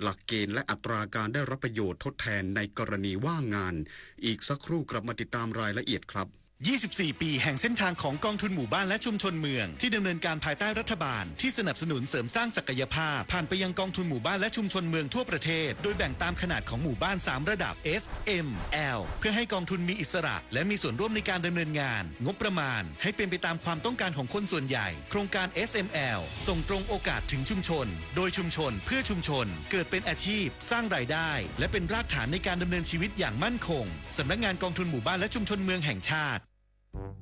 หลักเกณฑ์และอัตราการได้รับประโยชน์ทดแทนในกรณีว่างงาน อีกสักครู่กลับมาติดตามรายละเอียดครับ ยี่สิบสี่ปีแห่งเส้นทางของกองทุนหมู่บ้านและชุมชนเมือง ที่ดำเนินการภายใต้รัฐบาลที่สนับสนุนเสริมสร้างศักยภาพ ผ่านไปยังกองทุนหมู่บ้านและชุมชนเมืองทั่วประเทศ โดยแบ่งตามขนาดของหมู่บ้าน สาม ระดับ S M L เพื่อให้กองทุนมีอิสระ และมีส่วนร่วมในการดำเนินงาน งบประมาณให้เป็นไปตามความต้องการของคนส่วนใหญ่ โครงการ S M L ส่งตรงโอกาสถึงชุมชน โดยชุมชน เพื่อชุมชน เกิดเป็นอาชีพ สร้างรายได้ และเป็นรากฐานในการดำเนินชีวิตอย่างมั่นคง สำนักงานกองทุนหมู่บ้านและชุมชนเมืองแห่งชาติ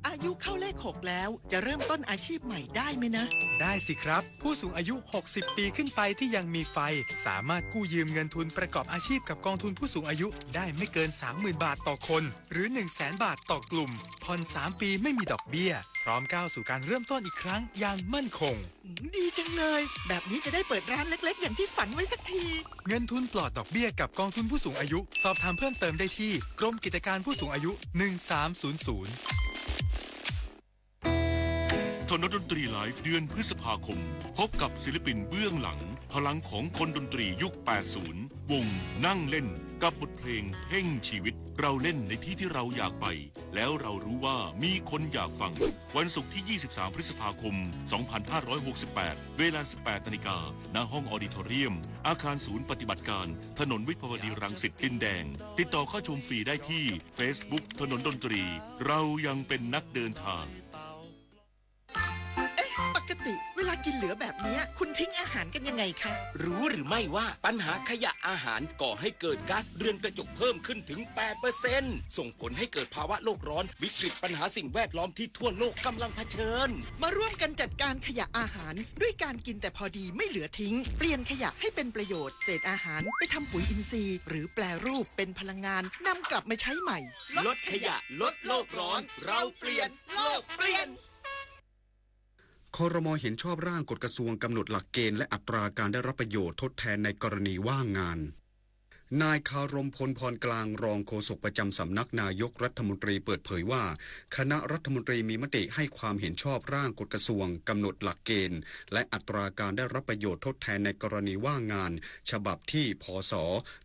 อายุเข้าเลขหกแล้ว จะเริ่มต้นอาชีพใหม่ได้ไหมนะ ได้สิครับ ผู้สูงอายุ หกสิบ ปีขึ้นไปที่ยังมีไฟ สามารถกู้ยืมเงินทุนประกอบอาชีพกับกองทุนผู้สูงอายุได้ไม่เกิน สามหมื่น บาทต่อคน หรือ หนึ่งแสน บาทต่อกลุ่ม ผ่อน สาม ปีไม่มีดอกเบี้ย พร้อมก้าวสู่การเริ่มต้นอีกครั้งอย่างมั่นคง ดีจังเลย แบบนี้จะได้เปิดร้านเล็กๆ อย่างที่ฝันไว้สักที เงินทุนปลอดดอกเบี้ยกับกองทุนผู้สูงอายุ สอบถามเพิ่มเติมได้ที่กรมกิจการผู้สูงอายุ หนึ่งสามศูนย์ศูนย์ ถนนดนตรีไลฟ์เดือนพฤษภาคม พบกับศิลปินเบื้องหลัง พลังของคนดนตรียุค แปดศูนย์ วงนั่งเล่น กับบทเพลงเพ่งชีวิต เราเล่นในที่ที่เราอยากไป แล้วเรารู้ว่ามีคนอยากฟัง วันศุกร์ที่ ยี่สิบสาม พฤษภาคม สองพันห้าร้อยหกสิบแปด เวลา สิบแปดนาฬิกา ณ ห้องออดิทอเรียม อาคารศูนย์ปฏิบัติการ ถนนวิภาวดีรังสิตดินแดง ติดต่อเข้าชมฟรีได้ที่ Facebook ถนนดนตรี เรายังเป็นนักเดินทาง เอ๊ะ ปกติเวลากินเหลือแบบเนี้ย คุณทิ้งอาหารกันยังไงคะ รู้หรือไม่ว่าปัญหาขยะอาหารก่อให้เกิดก๊าซเรือนกระจกเพิ่มขึ้นถึง แปดเปอร์เซ็นต์ ส่งผลให้เกิดภาวะโลกร้อน วิกฤตปัญหาสิ่งแวดล้อมที่ทั่วโลกกำลังเผชิญ มาร่วมกันจัดการขยะอาหาร ด้วยการกินแต่พอดีไม่เหลือทิ้ง เปลี่ยนขยะให้เป็นประโยชน์ เศษอาหารไปทำปุ๋ยอินทรีย์ หรือแปรรูปเป็นพลังงาน นำกลับมาใช้ใหม่ ลดขยะ ลดโลกร้อน เราเปลี่ยน โลกเปลี่ยน ครม.เห็นชอบร่างกฎกระทรวงกำหนดหลักเกณฑ์และอัตราการได้รับประโยชน์ทดแทนในกรณีว่างงาน นายคารม พลพรกลาง รองโฆษกประจำสำนักนายกรัฐมนตรีเปิดเผยว่า คณะรัฐมนตรีมีมติให้ความเห็นชอบร่างกฎกระทรวงกำหนดหลักเกณฑ์ และอัตราการได้รับประโยชน์ทดแทนในกรณีว่างงาน ฉบับที่ พศ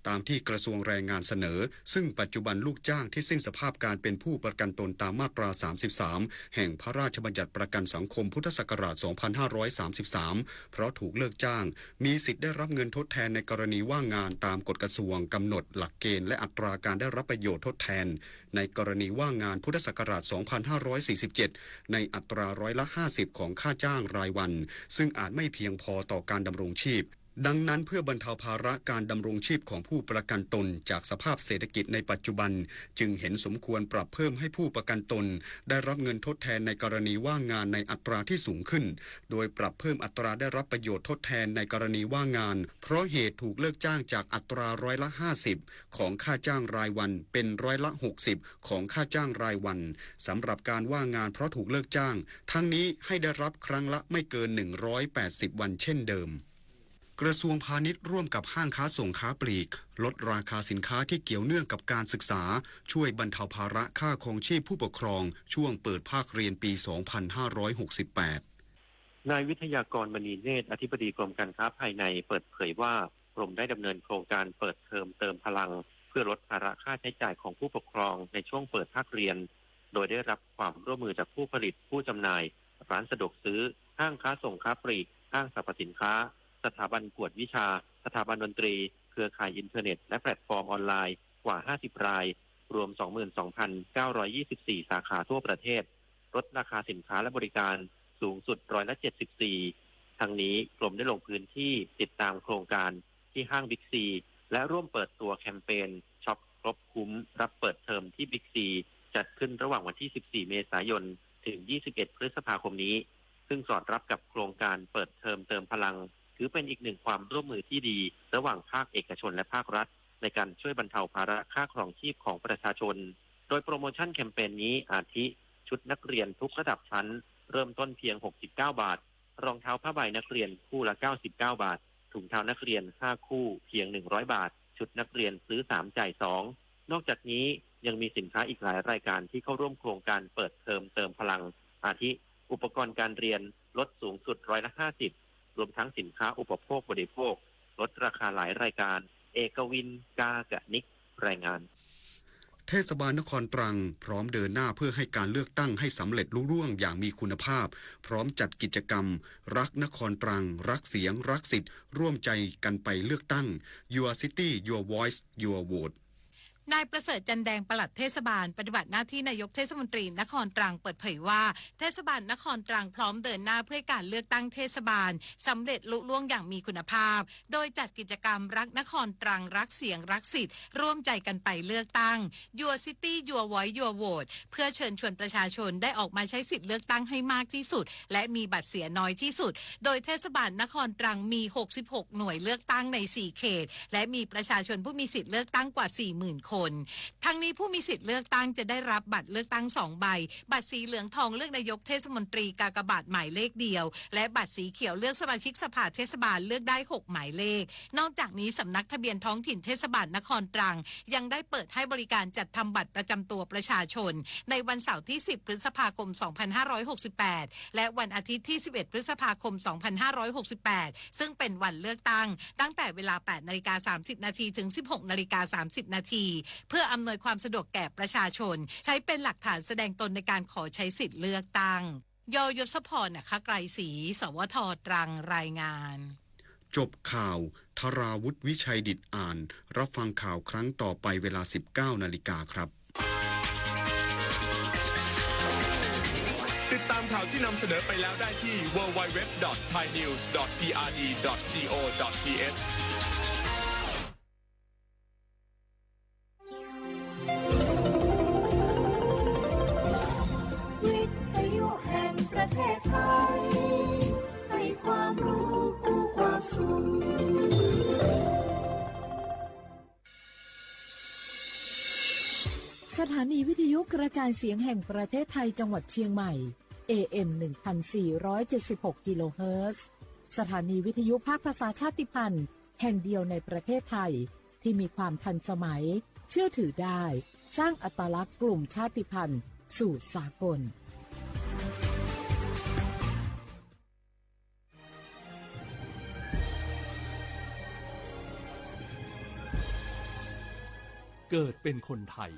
ตามที่กระทรวงแรงงานเสนอ ซึ่งปัจจุบันลูกจ้างที่สิ้นสภาพการเป็นผู้ประกันตนตามมาตรา สามสิบสาม แห่งพระราชบัญญัติประกันสังคม พุทธศักราช สองพันห้าร้อยสามสิบสาม เพราะถูกเลิกจ้าง มีสิทธิ์ได้รับเงินทดแทนในกรณีว่างงานตามกฎกระทรวงกำหนดหลักเกณฑ์และอัตราการได้รับประโยชน์ทดแทน ในกรณีว่างงานพุทธศักราช สองพันห้าร้อยสี่สิบเจ็ด ในอัตราร้อยละ ห้าสิบ ของค่าจ้างรายวัน ซึ่งอาจไม่เพียงพอต่อการดำรงชีพ ดังนั้นเพื่อบรรเทาภาระการดำรงชีพของผู้ประกันตนจากสภาพเศรษฐกิจในปัจจุบัน จึงเห็นสมควรปรับเพิ่มให้ผู้ประกันตนได้รับเงินทดแทนในกรณีว่างงานในอัตราที่สูงขึ้น โดยปรับเพิ่มอัตราได้รับประโยชน์ทดแทนในกรณีว่างงาน เพราะเหตุถูกเลิกจ้างจากอัตราร้อยละ ห้าสิบ ของค่าจ้างรายวัน เป็นร้อยละ หกสิบ ของค่าจ้างรายวัน สำหรับการว่างงานเพราะถูกเลิกจ้าง ทั้งนี้ให้ได้รับครั้งละไม่เกิน หนึ่งร้อยแปดสิบ วันเช่นเดิม กระทรวงพาณิชย์ร่วมกับห้างค้าส่งค้าปลีก ลดราคาสินค้าที่เกี่ยวเนื่องกับการศึกษา ช่วยบรรเทาภาระค่าครองชีพผู้ปกครอง ช่วงเปิดภาคเรียนปี สองพันห้าร้อยหกสิบแปด นายวิทยากร มณีเนตร อธิบดีกรมการค้าภายใน เปิดเผยว่า กรมได้ดำเนินโครงการเปิดเทอมเติมพลัง เพื่อลดภาระค่าใช้จ่ายของผู้ปกครองในช่วงเปิดภาคเรียน โดยได้รับความร่วมมือจากผู้ผลิต ผู้จำหน่าย ร้านสะดวกซื้อ ห้างค้าส่งค้าปลีก ห้างสรรพสินค้า สถาบันกวดวิชา สถาบันดนตรี เครือข่ายอินเทอร์เน็ต และแพลตฟอร์มออนไลน์ กว่า ห้าสิบ ราย รวม สองหมื่นสองพันเก้าร้อยยี่สิบสี่ สาขาทั่วประเทศ ลดราคาสินค้าและบริการสูงสุดร้อยละ เจ็ดสิบสี่ ทั้งนี้กรมได้ลงพื้นที่ติดตามโครงการที่ห้างบิ๊กซี และร่วมเปิดตัวแคมเปญ ช็อปครบคุ้ม รับเปิดเทอมที่บิ๊กซี จัดขึ้นระหว่างวันที่ สิบสี่ เมษายน ถึง ยี่สิบเอ็ด พฤษภาคมนี้ ซึ่งสอดรับกับโครงการเปิดเทอมเติมพลัง ถือเป็นอีกหนึ่งความร่วมมือที่ดี ระหว่างภาคเอกชนและภาครัฐ ในการช่วยบรรเทาภาระค่าครองชีพของประชาชน โดยโปรโมชั่นแคมเปญนี้อาทิ ชุดนักเรียนทุกระดับชั้น เริ่มต้นเพียง หกสิบเก้า บาท รองเท้าผ้าใบนักเรียนคู่ละ เก้าสิบเก้า บาท ถุงเท้านักเรียน ห้า คู่ เพียง หนึ่งร้อย บาท ชุดนักเรียนซื้อ สาม จ่าย สอง นอกจากนี้ยังมีสินค้าอีกหลายรายการที่เข้าร่วมโครงการเปิดเทอมเติมพลัง อาทิ อุปกรณ์การเรียนลดสูงสุดร้อยละ ห้าสิบ รวมทั้งสินค้าอุปโภคบริโภค ลดราคาหลายรายการ เอกวิน กากนิก รายงาน เทศบาลนครตรังพร้อมเดินหน้าเพื่อให้การเลือกตั้งให้สำเร็จลุล่วงอย่างมีคุณภาพ พร้อมจัดกิจกรรม รักนครตรัง รักเสียง รักสิทธิ์ ร่วมใจกันไปเลือกตั้ง Your City Your Voice Your Vote นายประเสริฐ จันแดง ปลัดเทศบาล ปฏิบัติหน้าที่นายกเทศมนตรีนครตรัง เปิดเผยว่า เทศบาลนครตรังพร้อมเดินหน้าเพื่อให้การเลือกตั้งเทศบาลสำเร็จลุล่วงอย่างมีคุณภาพ โดยจัดกิจกรรมรักนครตรัง รักเสียง รักสิทธิ์ ร่วมใจกันไปเลือกตั้ง Your City Your Voice Your Vote เพื่อเชิญชวนประชาชนได้ออกมาใช้สิทธิ์เลือกตั้งให้มากที่สุด และมีบัตรเสียน้อยที่สุด โดยเทศบาลนครตรังมี หกสิบหก หน่วยเลือกตั้งใน สี่ เขต และมีประชาชนผู้มีสิทธิ์เลือกตั้งกว่า สี่หมื่น คน ทั้งนี้ผู้มีสิทธิ์เลือกตั้งจะได้รับบัตรเลือกตั้ง สอง ใบ บัตรสีเหลืองทองเลือกนายกเทศมนตรีกากบาทหมายเลขเดียว และบัตรสีเขียวเลือกสมาชิกสภาเทศบาลเลือกได้ หก หมายเลข นอกจากนี้สำนักทะเบียนท้องถิ่นเทศบาลนครตรัง ยังได้เปิดให้บริการจัดทำบัตรประจำตัวประชาชน ในวันเสาร์ที่ สิบ พฤษภาคม สองพันห้าร้อยหกสิบแปด และวันอาทิตย์ที่ สิบเอ็ด พฤษภาคม สองพันห้าร้อยหกสิบแปด ซึ่งเป็นวันเลือกตั้ง ตั้งแต่เวลา แปดนาฬิกาสามสิบนาที ถึง สิบหกนาฬิกาสามสิบนาที เพื่ออำนวยความสะดวกแก่ประชาชน ใช้เป็นหลักฐานแสดงตนในการขอใช้สิทธิ์เลือกตั้ง ยยศพร อัครไกรศรี สวท ตรัง รายงาน จบข่าว ธราวุฒิ วิชัยดิษฐอ่าน รับฟังข่าวครั้งต่อไปเวลา สิบเก้านาฬิกาครับ ติดตามข่าวที่นำเสนอไปแล้วได้ที่ ดับเบิลยู ดับเบิลยู ดับเบิลยู ดอท ไทยนิวส์ ดอท พีอาร์ดี ดอท จี โอ ดอท ที เอช วิทยุแห่งประเทศไทย ให้ความรู้คู่ความสุข สถานีวิทยุกระจายเสียงแห่งประเทศไทยจังหวัดเชียงใหม่ เอ เอ็ม หนึ่งพันสี่ร้อยเจ็ดสิบหก กิโลเฮิรตซ์ สถานีวิทยุภาคภาษาชาติพันธุ์แห่งเดียวในประเทศไทย ที่มีความทันสมัย เชื่อถือได้ สร้างอัตลักษณ์กลุ่มชาติพันธุ์สู่สากล เกิดเป็นคนไทย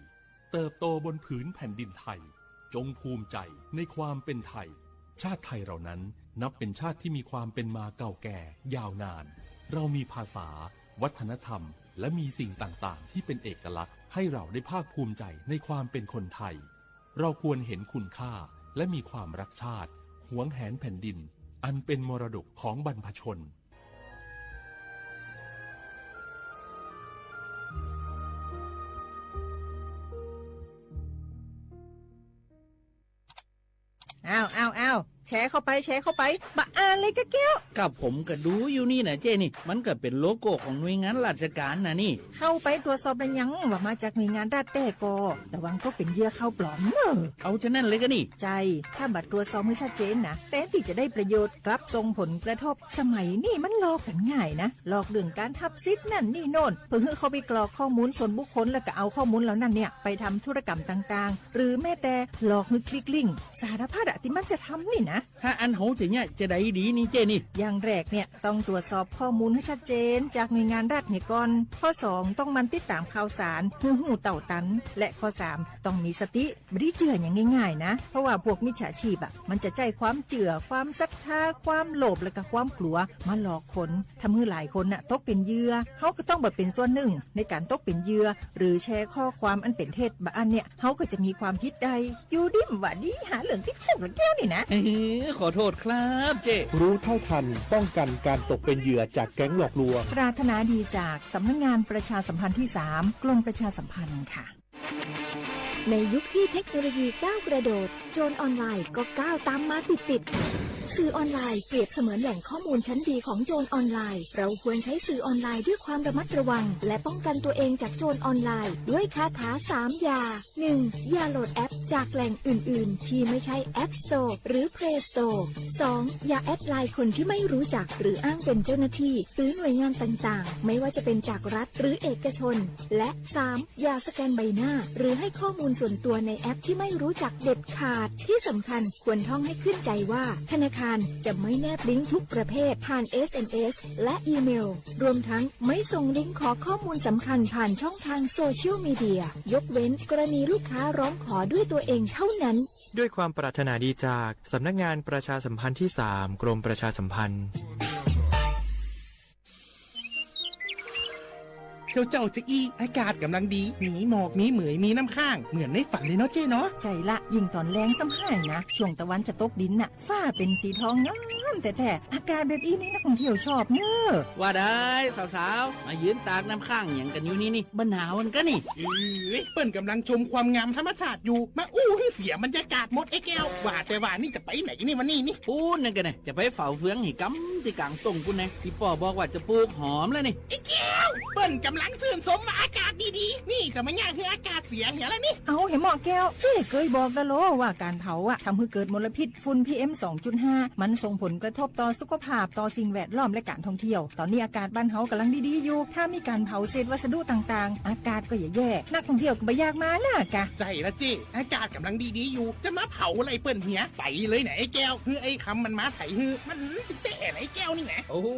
เติบโตบนผืนแผ่นดินไทย จงภูมิใจในความเป็นไทย ชาติไทยเรานั้นนับเป็นชาติที่มีความเป็นมาเก่าแก่ยาวนาน เรามีภาษา วัฒนธรรม และมีสิ่งต่างๆ ที่เป็นเอกลักษณ์ให้เราได้ภาคภูมิใจในความเป็นคนไทย เราควรเห็นคุณค่าและมีความรักชาติ หวงแหนแผ่นดิน อันเป็นมรดกของบรรพชน อ้าว อ้าว อ้าว แชร์เข้าไป แชร์เข้าไป บ่อ่านเลยกะแก้ว ก็ผมก็ดูอยู่นี่นะเจ้นี่ มันก็เป็นโลโก้ของหน่วยงานราชการนะนี่ เข้าไปตรวจสอบแล้วยังว่ามาจากหน่วยงานรัฐแท้ก่อ ระวังตกเป็นเหยื่อข่าวปลอมเนอะ เอาฉะนั้นเลยกะนี่ ใช่ ถ้าบ่ตรวจสอบให้ชัดเจนนะ แทนที่จะได้ประโยชน์ กลับส่งผลกระทบ สมัยนี้มันหลอกกันง่ายนะ หลอกเรื่องการทับสิทธิ์นั่นนี่โน่น เพื่อให้เข้าไปกรอกข้อมูลส่วนบุคคล แล้วก็เอาข้อมูลเหล่านั้นเนี่ยไปทำธุรกรรมต่างๆ หรือแม้แต่หลอกให้คลิกลิงก์ สารพัดอะที่มันจะทำนี่นะ ถ้าอันเฮาจะเนี่ยจะได้ดีนี่เจ้นี่ อย่างแรกเนี่ยต้องตรวจสอบข้อมูลให้ชัดเจนจากหน่วยงานรัฐเนี่ยก่อน ข้อสองต้องหมั่นติดตามข่าวสาร ให้รู้เท่าทัน และข้อสามต้องมีสติ บ่ได้เชื่ออย่างง่ายๆนะ เพราะว่าพวกมิจฉาชีพอะ มันจะใช้ความเชื่อ ความศรัทธา ความโลภ และก็ความกลัวมาหลอกคน ทำให้หลายคนน่ะตกเป็นเหยื่อ เฮาก็ต้องบ่เป็นส่วนหนึ่งในการตกเป็นเหยื่อ หรือแชร์ข้อความอันเป็นเท็จ บ่อันเนี่ย เฮาก็จะมีความผิดได้ อยู่ดีบ่ดี หาเรื่องติดคุกละแก้วนี่นะ เออ ขอโทษครับเจ้ รู้เท่าทัน ป้องกันการตกเป็นเหยื่อจากแก๊งหลอกลวง ปรารถนาดีจากสำนักงานประชาสัมพันธ์ที่สาม กรมประชาสัมพันธ์ค่ะ ในยุคที่เทคโนโลยีก้าวกระโดด โจรออนไลน์ก็ก้าวตามมาติดๆ สื่อออนไลน์เปรียบเสมือนแหล่งข้อมูลชั้นดีของโจรออนไลน์ เราควรใช้สื่อออนไลน์ด้วยความระมัดระวัง และป้องกันตัวเองจากโจรออนไลน์ ด้วยคาถาสามอย่า หนึ่ง อย่าโหลดแอปจากแหล่งอื่นๆ ที่ไม่ใช่ App Store หรือ Play Store สอง อย่าแอดไลน์คนที่ไม่รู้จัก หรืออ้างเป็นเจ้าหน้าที่ หรือหน่วยงานต่างๆ ไม่ว่าจะเป็นจากรัฐหรือเอกชน และ สาม อย่าสแกนใบหน้า หรือให้ข้อมูลส่วนตัวในแอปที่ไม่รู้จักเด็ดขาด ที่สำคัญควรท่องให้ขึ้นใจว่าธนาคาร คารจะไม่แนบลิงก์ทุกประเภทผ่าน เอส เอ็ม เอส และอีเมล รวมทั้งไม่ส่งลิงก์ขอข้อมูลสำคัญผ่านช่องทางโซเชียลมีเดีย ยกเว้นกรณีลูกค้าร้องขอด้วยตัวเองเท่านั้น ด้วยความปรารถนาดีจากสำนักงานประชาสัมพันธ์ที่สาม กรมประชาสัมพันธ์ เจ้าเจ้าจะอี้ อากาศกำลังดี มีหมอก มีเหมย มีน้ำค้าง เหมือนในฝันเลยเนาะเจ้เนาะ ใช่ละ ยิ่งตอนแลงซ้ำห้ายนะ ช่วงตะวันจะตกดินน่ะ ฟ้าเป็นสีทองงามแท้ๆ อากาศแบบอี้นี่นักท่องเที่ยวชอบเนอะ ว่าได้สาวๆ มายืนตากน้ำค้างหยังกันอยู่นี่นี่ บ่หนาวกันกะนี่ เอ้ย เปิ้นกำลังชมความงามธรรมชาติอยู่ มาอู้ให้เสียบรรยากาศหมดไอ้แก้ว ว่าแต่ว่านี่จะไปไหนกันนี่วันนี้นี่ ปู๊นนั่นกะนะ จะไปเฝ้าเฟืองให้กำที่กลางต้งปู๊นนะ อีป้อบอกว่าจะปลูกหอมแล้วนี่ ไอ้แก้ว เปิ้นกำลังชื่นชมว่าอากาศดีๆ นี่จะมาย่างให้อากาศเสียเหียแล้วนี่ เอาเหยเมาะแก้ว เจ้เกยบอกแล้วโลว่าการเผาอะทำให้เกิดมลพิษฝุ่น พีเอ็ม สองจุดห้า มันส่งผลกระทบต่อสุขภาพ ต่อสิ่งแวดล้อมและการท่องเที่ยว ตอนนี้อากาศบ้านเฮากำลังดีๆอยู่ ถ้ามีการเผาเศษวัสดุต่างๆ อากาศก็จะแย่ นักท่องเที่ยวก็บ่อยากมานะกะ ใช่ละเจ้ อากาศกำลังดีๆอยู่ จะมาเผาอะไรเปิ้นเหีย ไปเลยนะไอ้แก้ว เฮ้ย ไอ้คำมันมาไถเฮ้ย มันติดแต่ไอ้แก้วนี่นะ โอ้โห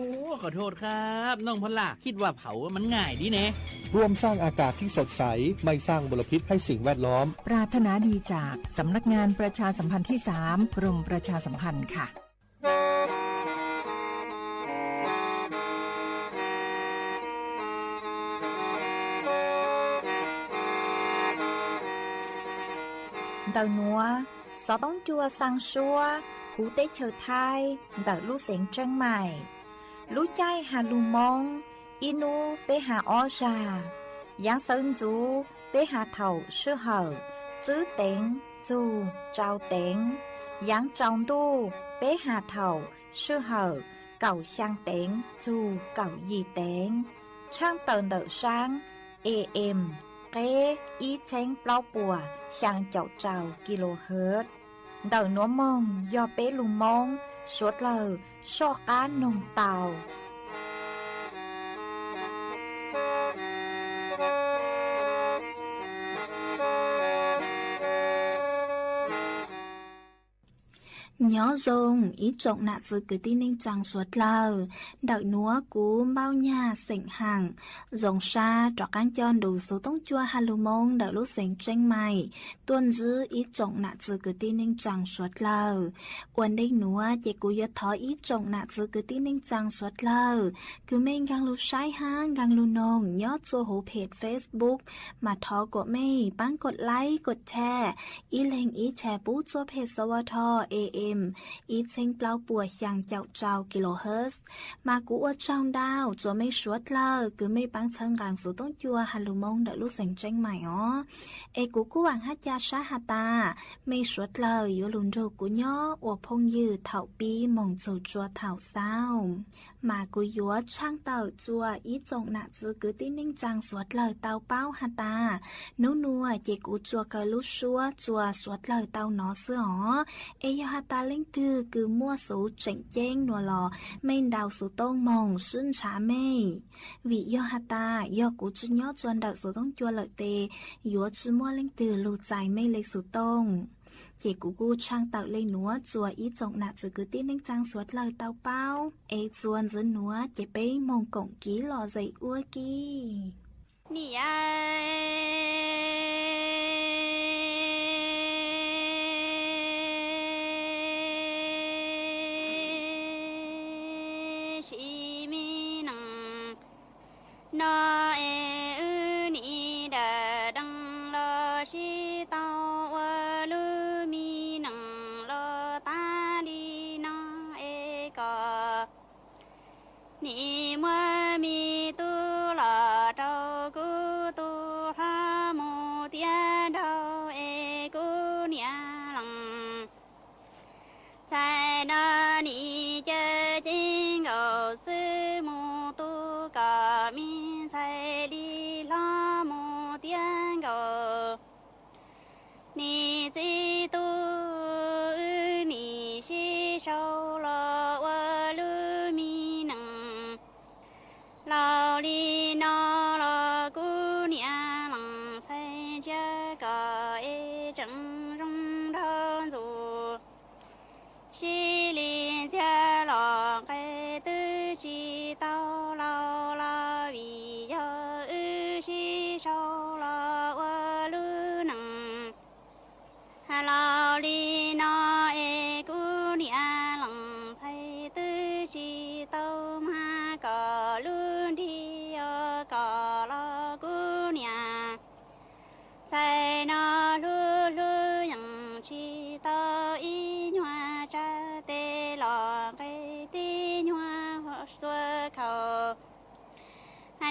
ขอโทษครับ น้องพอลล่า คิดว่าเผามันง่ายดีแน่ ร่วมสร้างอากาศที่สดใส ไม่สร้างมลพิษให้สิ่งแวดล้อม ปรารถนาดีจากสำนักงานประชาสัมพันธ์ที่สาม กรมประชาสัมพันธ์ค่ะ Ntawm nuav, xov toob cua xaa suab huv teb chaws Thaib ntawm lub xeev Tseeb Maim. Lub caij ha lug Moob, ib nub peb ha ob zag. Yaav xawv ntxuv peb ha thaum sij hawm tswb teev txug tsau teev. Yaav tsaus ntuj peb ha thaum sij hawm kaum xyaa teev txug kaum yim teev. Tshaaj tawm ntawm saab A M qeb ib txheeb plaub puas xyaa caum rau kilohertz. Ntawm nuav moog yog peb lug Moob suav dlawg soj qaab noog tau. Nyob zoo ib tsoom nam txwv kwv tij neej tsaa suav dlawg. Ntawm nuav kuv Npauj Nyag xeem Haam zoo sab rov qaab coj nrug xov toob cua ha lug Moob ntawm lub xeev Tseeb Maim tuaj ntsib ib tsoom nam txwv kwv tij neej tsaa suav dlawg. Ua ntej nuav ces kuv yuav thov ib tsoom nam txwv kwv tij neej tsaa suav dlawg, kws mej nkaag lug saib hab nkaag lug noog nyob txhua huv phem Facebook, mas thov kuas mej paab kod like kod share, ib leeg ib share pub txhua phem S W T A M ib txheeb plaub puas xyaa caum rau kilohertz. Mas kuv ua tsaug ntau rua mej suav dlawg kws mej paab txhawb nqaa xov toob cua ha lug Moob ntawm lub xeev Tseeb Maim os. Es kuv kuj vaam hab ca sab has tas mej suav dlawg yuav lug nrug kuv nyob ua phooj ywg thaum pib moog txug rua thaum xaus. Mas kuv yuav tshaaj tawm rua ib tsoom nam txwv kwv tij neej tsaa suav dlawg tau paub has tas, nub nuav ces kuv tsuas kaw lub suab rua suav dlawg tau nov xwb os. Es yog has tas leej twg kws muaj xuv tseem ceeb nuav los mej ntaus xuv tooj moog sib ntshav mej. Vim yog has tas yog kuv tsi nyob rua ntawm xuv toob cua lawm tes yuav tsi muaj leej twg lug txais mej le xuv tooj. Ces kuv kuj tshaaj tawm le nuav rua ib tsoom nam txwv kwv tij neej tsaa suav dlawg tau paub. Es txuas ntxiv nuav ces peb moog koom kiv lom zem ua ke. Nim sim me neej no es wb nim dawm deev los sib tau ua lub me neej los tag li no es kom nim muaj me tub los rau kuv tub hlob mus thiab.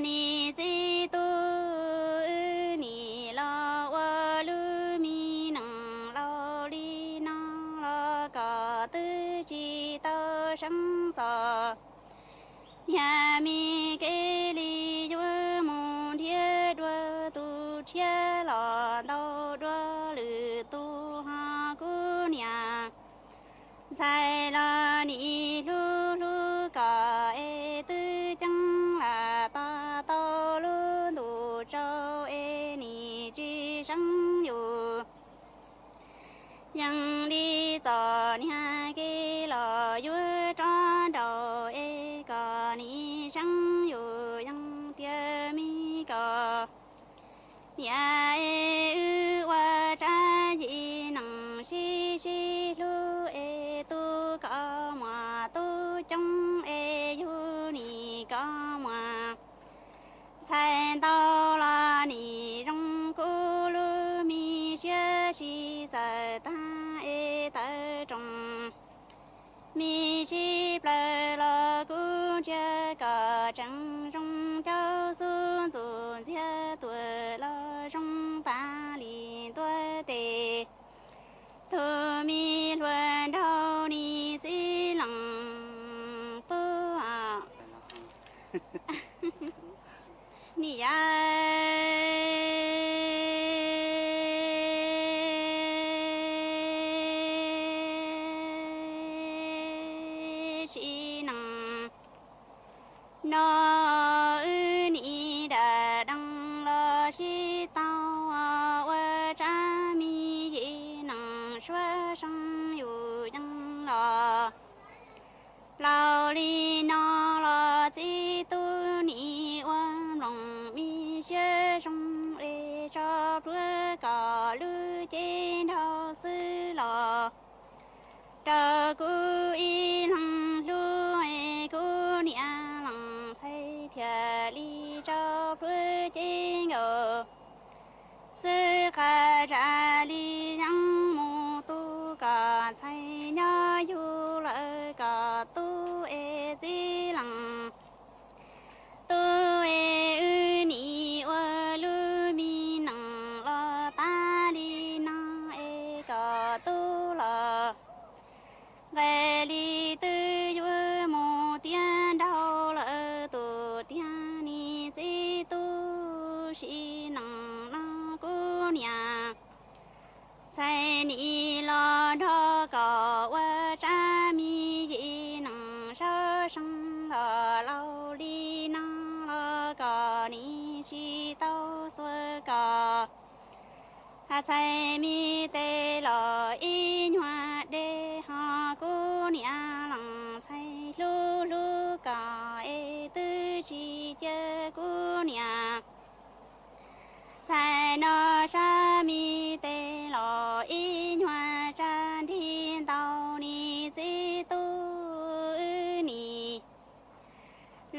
Nim txiv tub, wb nim los ua lub me nees laus li no los kom twb tsis tau seeb txog. Niag me kev li yuav mus nrhiav dua tus tshiab los ntau dua lwm tus ho kuv niam ntxhais los nim hlub hlub kom es twb ceeb lam tos tau lub ntuj tsaus es nim tsis seeb yus. Yeej li txom niag kev los yuav rov nraum es kom nim seeb yus yeej tiag me kom niam es wb ua tsab yim nees sib sib hlub es tub koj muam tub coob es yug nim koj muam ntxhais ntau los nim zoo kuv lub me siab sib txawm tag es tawv roos me sib plaws los kuv ntsia kom tseem zoo caub xub ntxuj ntxiag tuam los zoo tas li ntua tes. Tus me hluas nraug nim txiv lees tub nim yam sib nees no wb nim dam dees los sib tau ua tsab me yim nees suab seeb yus yeej los laus li no los txiv tub nim ua nploos me siab zoo es tso plhuav kom lub cev nrau xwb los rau kuv ib leeg hlub es kuv niam lees ntxhais thiaj li tso plhuav cev nkaus xwb qhov tsam li yeej mus tu kom ntxhais nyob yug lawm kom tub es txiv lees tub es wb nim ua lub me nees los tas li no es kom tub los nqes li twb yuav mus tiav nraug lawm tus tiag nim txiv tub sib nees no kuv niam ntxhais nim los nrog kom ua tsab me yim nees sab seeb los laus li no los kom nim tsis tau xuas kom ntxhais me tes los ib nyuag dej ho kuv niam lees ntxhais hlub hlub kom es twb tsis cia kuv niam ntxhais no sab me tes los ib nyuag tsab nrig ntau nim txiv tub wb nim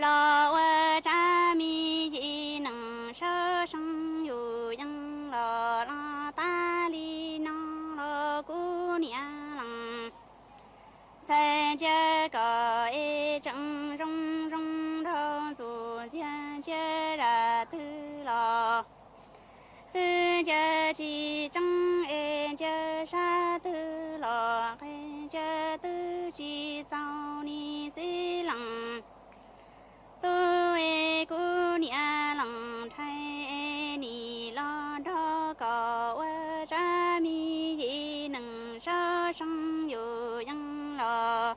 los ua tsab me yim nees sab seeb yus yeej los los tas li no los kuv niam lees ntxhais ntsia kom es tseem zoo zoo nraug ntxuj ntxiag ntsia zaj twg los twb ntsia tsis tseeb es ntsia sab twg los qe ntsia twb tsis txaus nim txiv lees tub es kuv niam lees ntxhais es nim los nrog kom ua tsab me yim nees sab seeb yus yeej los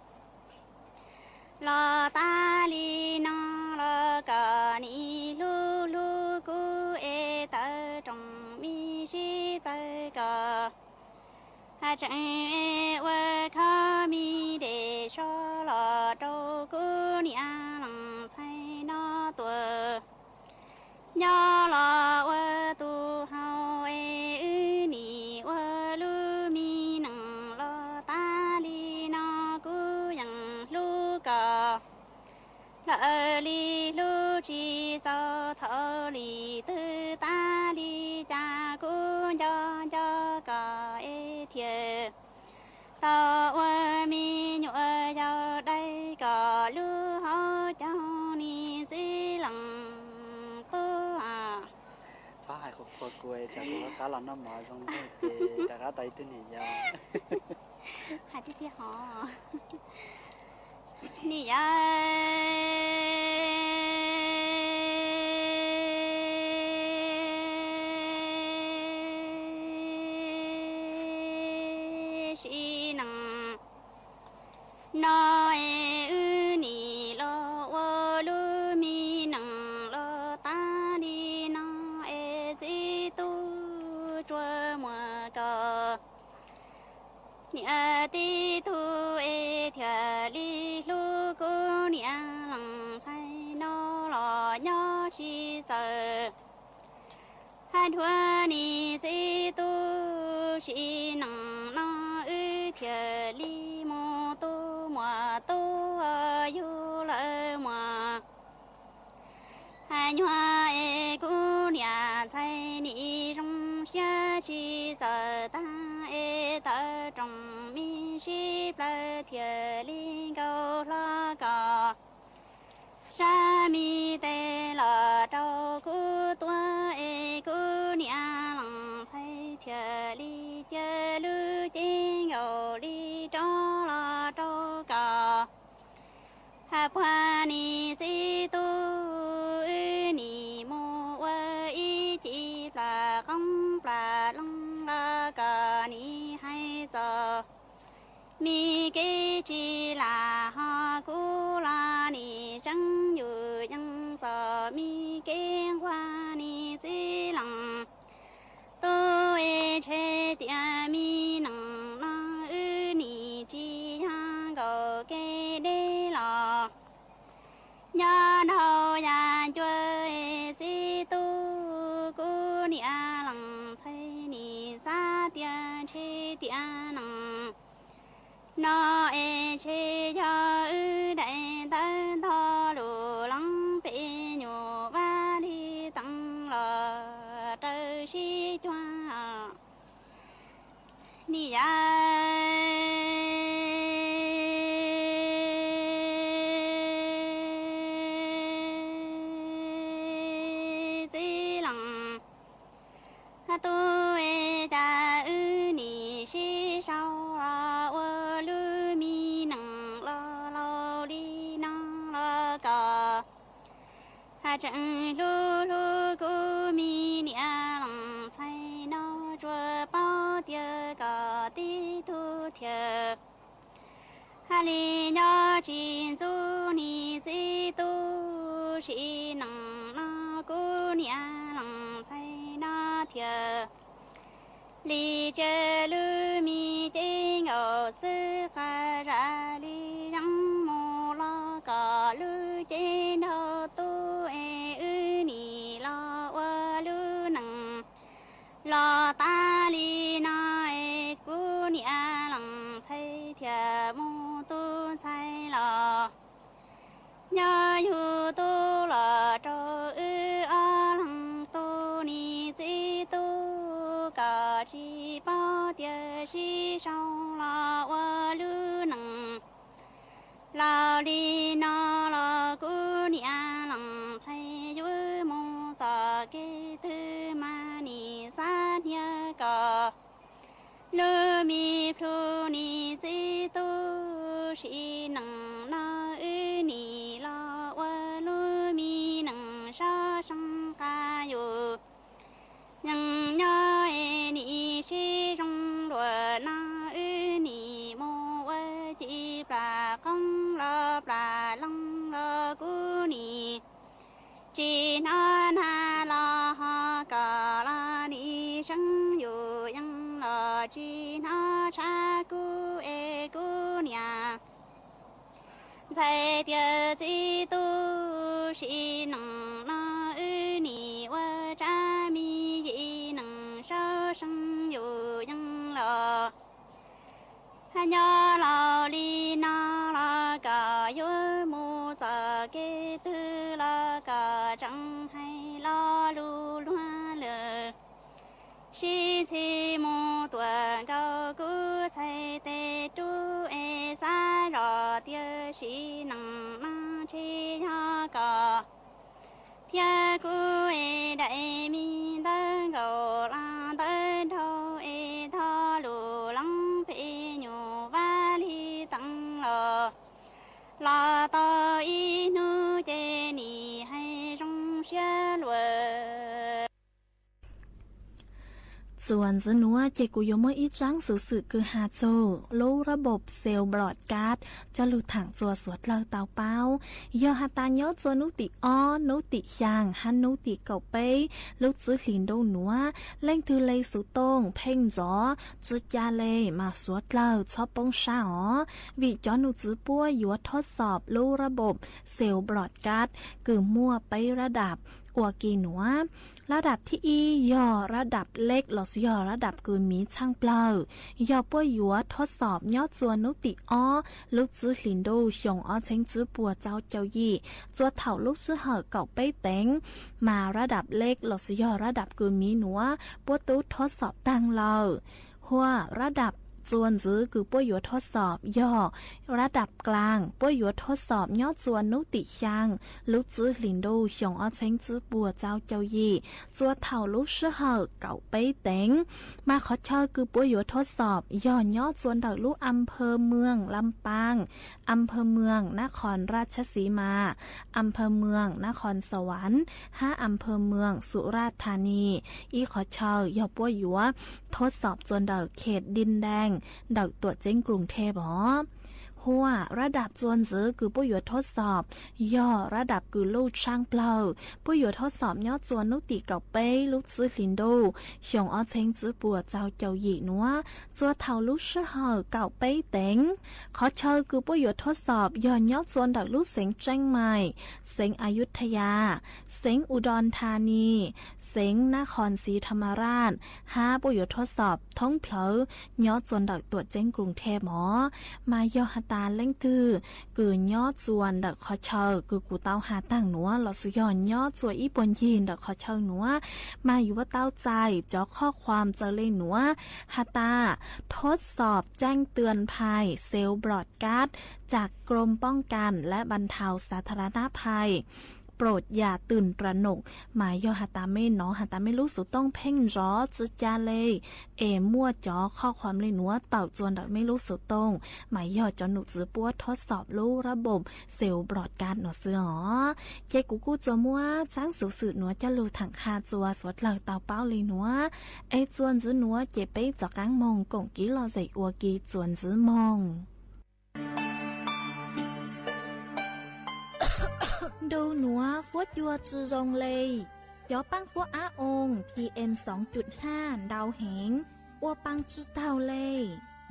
los tas li no los kom nim hlub hlub kuv es tawv roos me sib plaws kom tseem ua khob me dej soj los rau kuv niam lees ntxhais no tuaj nyob los ua tus hau es wb nim ua lub me nees los tas li no kuv yeej hlub kom lawv li hlub tsis txaus thaum li twg tas li cas kuv nco nco kom es thiaj tau ua me nyuam yaus dai kom lub hauv caug nim txiv lees Kuv tsam kuv rov qab los noj mov zoo ces rov qab tau ib tug niam yau. Hais tiag tiag hov. Niam yau, sim neej no es wb nim los ua lub me neej los tas li no es txiv tub tsuas muaj koj niam tib tug es thiaj li hlub kuv niam leej ntxhais no los nyob tsis txawj. Hais dua niam txiv tub sim neej no wb thiaj li mus tu muam tu yug lawm muam. Hais nyuag es kuv niam ntxhais nim zoo siab tsis txawj tag es tawm rooj me sib plawg thiaj li nkaus hlo koj sab me tes los rau kuv tuav es kuv niam leej ntxhais thiaj li cia lub cev nkaus li rov los rau koj. Hais puag niam txiv tub, wb nim mus ua ib ce plam qoob plam loo los koj nim hais txog me kev tsis lam ho kuv los nim seev yus yeej txog me kev nquag niam txiv leej tub es ntshe tias me neej no wb nim tsis yog nkaus kev deb los nyob dhau yav ncua es txiv tub kuv niam leej ntxhais nim xav tias ntshe tiam neej no es ntshe yog wb daim ntawv ntog lus leej pem nyuam vaj li teev los raws sib cuag niam yau. Txiv leej tub es cas wb nim sib sau los ua lub me neej los laus li no los koj haj tseem hlub hlub kuv me niam leej ntxhais no tsuas paub tias koj tib tug thiaj haj li nyob tsis ntxub niam txiv tub sim neej no kuv niam leej ntxhais no thiaj li tsa lub me cev nkaus xwb qab zaj li yeej mus los koj lub cev nrog tub es wb nim los ua lub neej los tas li no es kuv niam leej ntxhais thiaj mus tu ntxhais los nyob yug tub los rau wb ob leeg tub niam txiv tub koj tsis paub tias sib sau los ua lub neej laus li no los kuv niam leej ntxhais yuav mus txoj kev twg mas nim xav hnia koj lub me plhu niam txiv tub sim neej no wb nim los ua lub me neej sab seev qab yus yeej nyob es nim sib zoo dua no wb nim mus ua ci plam qoob los plam loo los kuv nim tsis hnov nag los ho koj los nim seev yus yeej los tsis hnov tshav kub es kuv niam ntxhais tias txiv tub sim neej no wb nim ua tsab me yim neej sab seev yus yeej los nyob laus li no los koj yuav mus txoj kev twg los koj tseem hais lo lus luag lwm sib txhij mus tuaj nkaus kuv txhais tes rub es xav zoj tias sim neej no ntshe yog koj thiab kuv es daim me ntawv nkaus Txuas ntxiv nuav ces kuv yuav muaj ib tsaab xuv xwm kws has txug lub rab npob xeev nplom kab coj lug thaam txuas suav dlawg tau paub. Yog has tas nyob txuas nub tim ob, nub tim xyaa hab nub tim kaum peb lub txwv hlis ntuj nuav, leej twg le xuv tooj pheej nrov tsw ca le mas suav dlawg txhob poob sab os, vim cov num tswv puab yuav thob xob lub rab npob xeev nplom kab kws muaj peb rab dab ua ke nuav. Rab dab thib ib yog rab dab lej los sis yog rab dab kws miv tshaaj plawg, yog puab yuav thob xob nyob txuas nub tim ob lub txwv hlis ntuj xyoo ob txheeb tswv puas tsau caum yim, txuas thaum lub sij hawm kaum peb teev, mas rab dab lej los sis yog rab dab kws miv nuav puab tub thob xob taag lawm. Huam rab dab txuas ntxiv kws puab yuav thob xob yog rab dab klaag, puab yuav thob xob nyob txuas nub tim xyaa lub txwv hlis ntuj xyoo ob txheeb tswv puas tsau caum yim, txuas thaum lub sij hawm kaum peb teev. Mas qhov chaw kws puab yuav thob xob yog nyob txuas ntawm lub am phawv mwaam Lam Paam, am phawv mwaam Nab Qhoos Raj Tshab Xi Mas, am phawv mwaam Nab Qhoos Xa Vas hab am phawv mwaam Xu Raj Tha Nis. Ib qhov chaw yog puab yuav thob xob txuas ntawm khev Dij Daaj ntawm tuam ceeb Koos Theb os. Huam rab dab txuas ntxiv kws puab yuav thob xob yog rab dab kws luj tshaaj plawg, puab yuav thob xob nyob txuas nub tim kaum peb lub txwv hlis ntuj xyoo ob txheeb tswv puas tsau caum yim nuav, txuas thaum lub sij hawm kaum peb teev. Qhov chaw kws puab yuav thob xob yog nyob txuas ntawm lub xeev Tseeb Mais, xeev Ayutthaya, xeev Udon Thani, xeev Nab Qhoos Xi Tham Ma Raj, hab puab yuav thob xob thoob plawg nyob txuas ntawm tuam ceeb Koos Theb os. Mas yog has tas leej twg kws nyob txuas ntawm qhov chaw kws kuv tau has taag nuav los sis yog nyob txuas ib puag ncig ntawm qhov chaw nuav, mas yuav tau txais cov qhov khuam txawv le nuav has tas thob xob แจ้งเตือนภัย เซลล์บรอดคาสต์ จากกรมป้องกันและบรรเทาสาธารณภัย โปรดอย่าตื่นตระหนก. Mas yog has tas mej nov has tas mej lub xuv tooj pheej nrov tsw ca le, es muaj cov qhov khuam le nuav tawm txuas ntawm mej lub xuv tooj, mas yog cov num tswv puab thob xob lub rab npob xeev nplom kab nuav xwb os. Ces kuv kuj tsuas muab tsaab xuv xwm nuav coj lug thaam qha txuas suav dlawg tau paub le nuav. Es txuas ntxiv nuav ces peb rov qaab moog koom kiv lom zem ua ke txuas ntxiv moog. Ntu nuav fuab cua tsw zoo le, cov paab fuab ab oo PM xoo cuj haj ntau heev, ua paa tsw taug le.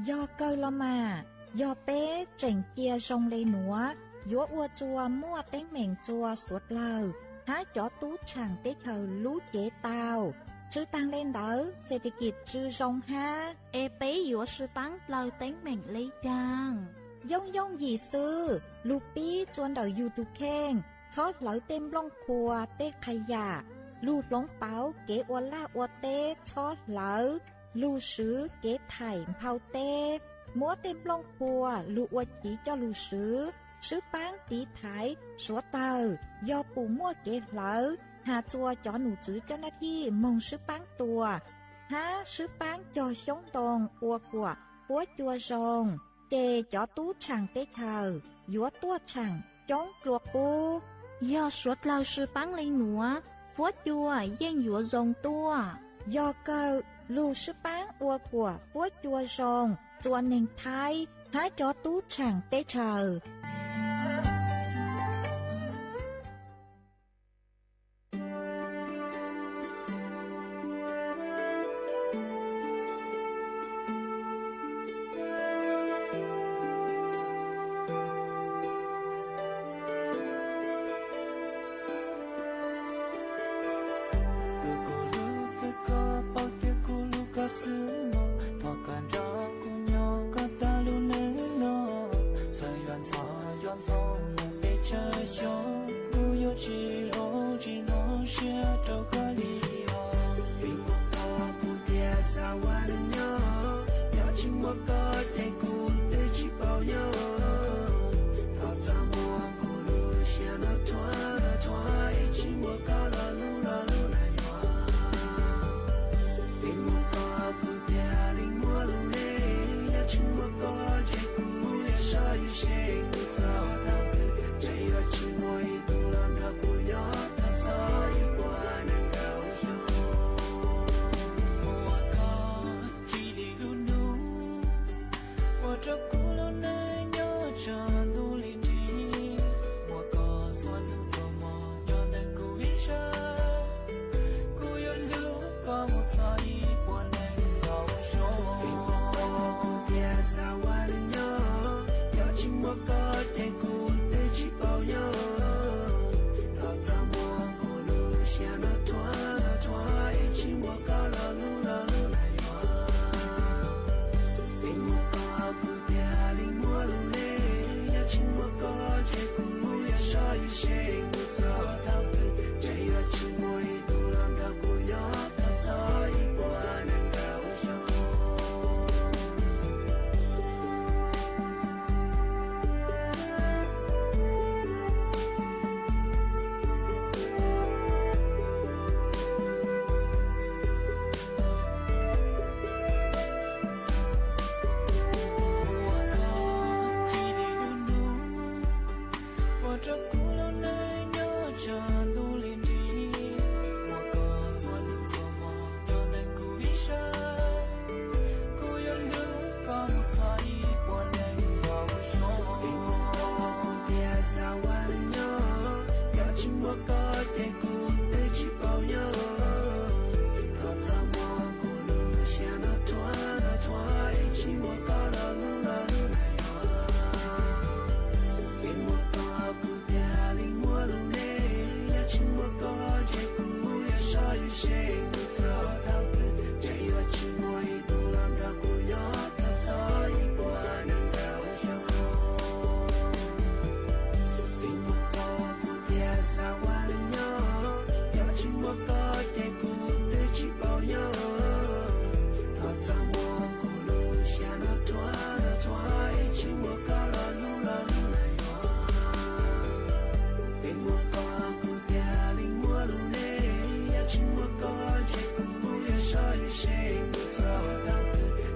Yog kawg los mas, yog peb tseem cia zoo le nuav, yuav ua rua muaj teeb meem rua suav dlawg hab cov tub tshaam teb chaws lub cev tau. Tsw taag le ntawd, xes tis kis tsw zoo hab. Es peb yuav sw paab dlaw teeb meem le caag? Yooj yooj yim xwb, lug pib rua ntawm yug tug kheej, txhob hlawv tej nplooj qhua tej qha yam, lug hloov pauv kev ua laj ua teb txhob hlawv, lug swv kev thaim nphau teb, muab tej nplooj qhua lug ua chiv coj lug swv, swb paab tiv thaiv suav dlawg. Yog pum muaj kev hlawv, has rua cov num tswv coj nab thij moog swb paab tua, hab swb paab cog xyoob ntoo ua kuam fuab cua zoo, ces cov tub tshaam teb chaws yuav tuaj tshaam coob dlua qub. Yog suav dlawg sw paab le nuav, fuab cua yeej yuav zoo tuaj. Yog kawg, lug swb paab ua kuam fuab cua zoo rua neeg Thaib hab cov tub tshaam teb chaws. Kuv khuv hlub kawg koj, paub tias kuv hlub koj xwb mog. Thov koj nrog kuv nyob koj tag lub neej no. Txawm yuav ntxhov yuav ntxhov mus pes tsawg xyoo, kuv yuav tsis hloov tsis hnov siab rau koj li os. Vim muaj koj kuv thiaj xav ua neej nyob, yog tsis muaj koj ces kuv twb tsis paub nyob. Thov txhob muab kuv lub siab no rhuav rhuav, es tsis muaj koj los hnub los lub neej yuav. Vim muaj koj kuv thiaj li muaj lub neej, yog tsis muaj koj ces kuv yuav sab yuav seb kuv txog thaum twg, tseem yuav tsis muaj ib tug los nrog kuv nyob tau txog ib puas nees nkaum xyoo. Muaj koj Rau kuv lub neej nyob tshav ntuj li nrig, muaj koj txhua hnub txhua hmo nyob ntawm kuv ib sab. Kuv yuav hlub koj mus txog ib puas nees nkaum xyoo. Vim muaj koj kuv thiaj xav ua neej nyob, yog tsis muaj koj ces kuv twb tsis paub nyob. Thov txhob muab kuv lub siab no rhuav rhuav, es tsis muaj koj los lub los lub lawm yuav. Vim muaj koj kuv thiaj li muaj lub neej, yog tsis muaj koj ces kuv yuav soj yuav se mus txog thaum twg, ces yuav tsis muaj ib tug los nrog kuv nyob tau txog ib puas nees nkaum xyoo. Ua rau kuv lub neej nyob tshav ntuj li nrig, muaj koj txhua hnub txhua hmo nyob ntawm kuv ib sab. Kuv yuav hlub koj mus txog ib puas nees nkaum xyoo. Vim muaj koj kuv thiaj xav ua neej nyob, yog tsis muaj koj ces kuv twb tsis paub nyob. Thov txhob muab kuv lub siab no rhuav rhuav, es tsis muaj koj los lub los lub lawm yuav. Vim muaj koj kuv thiaj li muaj lub neej, yog tsis muaj koj ces kuv yuav soj yuav se mus txog thaum twg, ces yuav tsis muaj ib tug los nrog kuv nyob tau txog ib puas nees nkaum xyoo. Vim muaj koj kuv thiaj xav ua neej nyob, yog tsis muaj koj ces kuv twb tsis paub nyob. Thov txhob muab kuv lub siab no rhuav rhuav, es tsis muaj koj los lub los lub lawm yuav. Vim muaj koj kuv thiaj li muaj lub neej, yog tsis muaj koj ces kuv yuav soj yuav se mus txog thaum twg,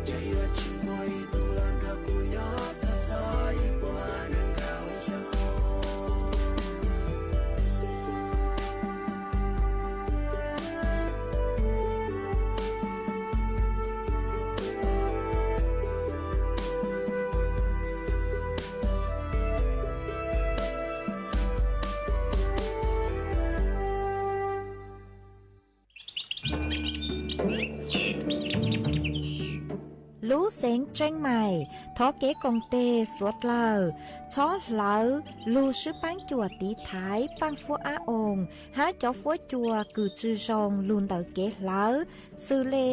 ces yuav tsis muaj ib tug los nrog kuv nyob tau txog ib puas nees nkaum xyoo. Lub xeev Tseeb Maim thov kev koom tes suav dlawg txhob hlawv lug swb paab cuam tiv thaiv paaj fuab ab oos hab cov fuab cua kws tsi zoo lug ntawm kev hlawv, xws le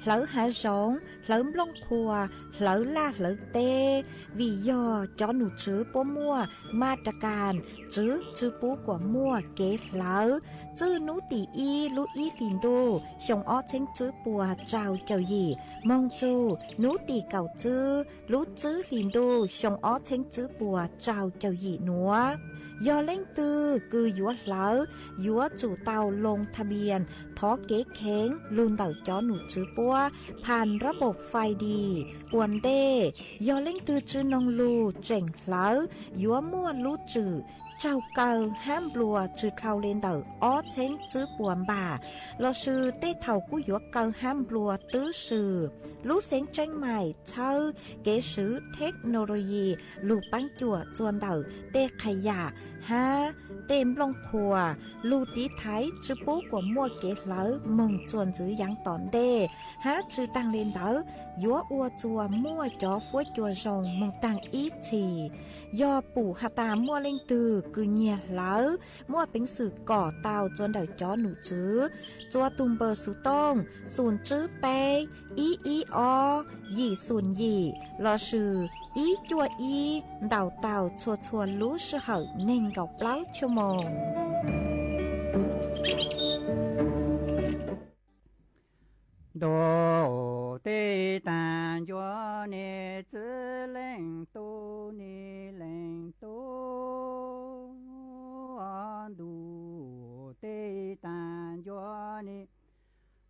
hlawv hav zoov, hlawv nplooj qhuas, hlawv laj hlawv teb, vim yog cov num tswv puab muaj ma ra kas tswv tsi pub kuas muaj kev hlawv. Txwj nub tim ib lub ib hlis ntuj xyoo ob txheeb tswb puas rau caum yim moog txug nub tim kaum tswb lub tswb hlis ntuj xyoo ob txheeb tswb puas rau caum yim nuav. Yog leej twg kws yuav hlawv, yuav tsum tau loo tha npias thov kev kheev lug ntawm cov num tswv puab phas rab npaum fais dis ua ntej. Yog leej twg tsi noog lug tseem hlawv, yuav muaj lub tswm tsaug kaw hab nplua tsi dhau le ntawm ob txheeb tswb puas npam, lossis tej thaum kuj yuav kaw hab nplua twb swm. Lub xeev Tseeb Maim txhawb kev swv theknoloyi lug paab cuam txuas ntawm tej qhas yam hab tej nplooj qhuas lug tiv thaiv tsi pub kuas muaj kev hlawv moog txuas ntxiv yaav tom ntej, hab tsi taag le ntawd yuav ua txuas muaj cov fuab cua zoo moog taag ib txhis. Yog pum has tas muaj leej twg kws nyiag hlawv, muaj peev xwm kom tau txuas ntawm cov num tswv, txuas tug npawb xuv tooj xum tswb peb ib ib ob yim xum yim lossis ib cuaj ib ntaus tau txhua txhua lub sij hawm neeg nkaum plaub chua moos. Ntuj tej taag ncua ne, txwv leej tub ne, leej tub. Ntuj tej taag ncua ne,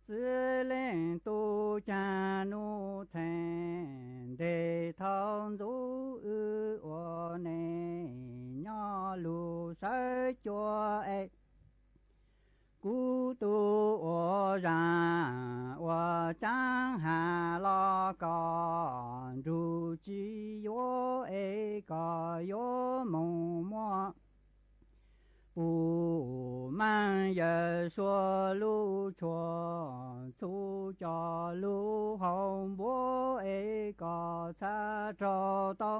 txwv leej tub. Caag nub txheej ntev thaum ntxuv wb ua neej nyob lug sawv cua es, kuv tub ua zaaj ua tsaab has los kom nrug tsis yuav es kom yuav mus muaj. Pum meej yawm suav lub tshuaj, txhub cov lub hauv npuab es kom txhaj raug tau.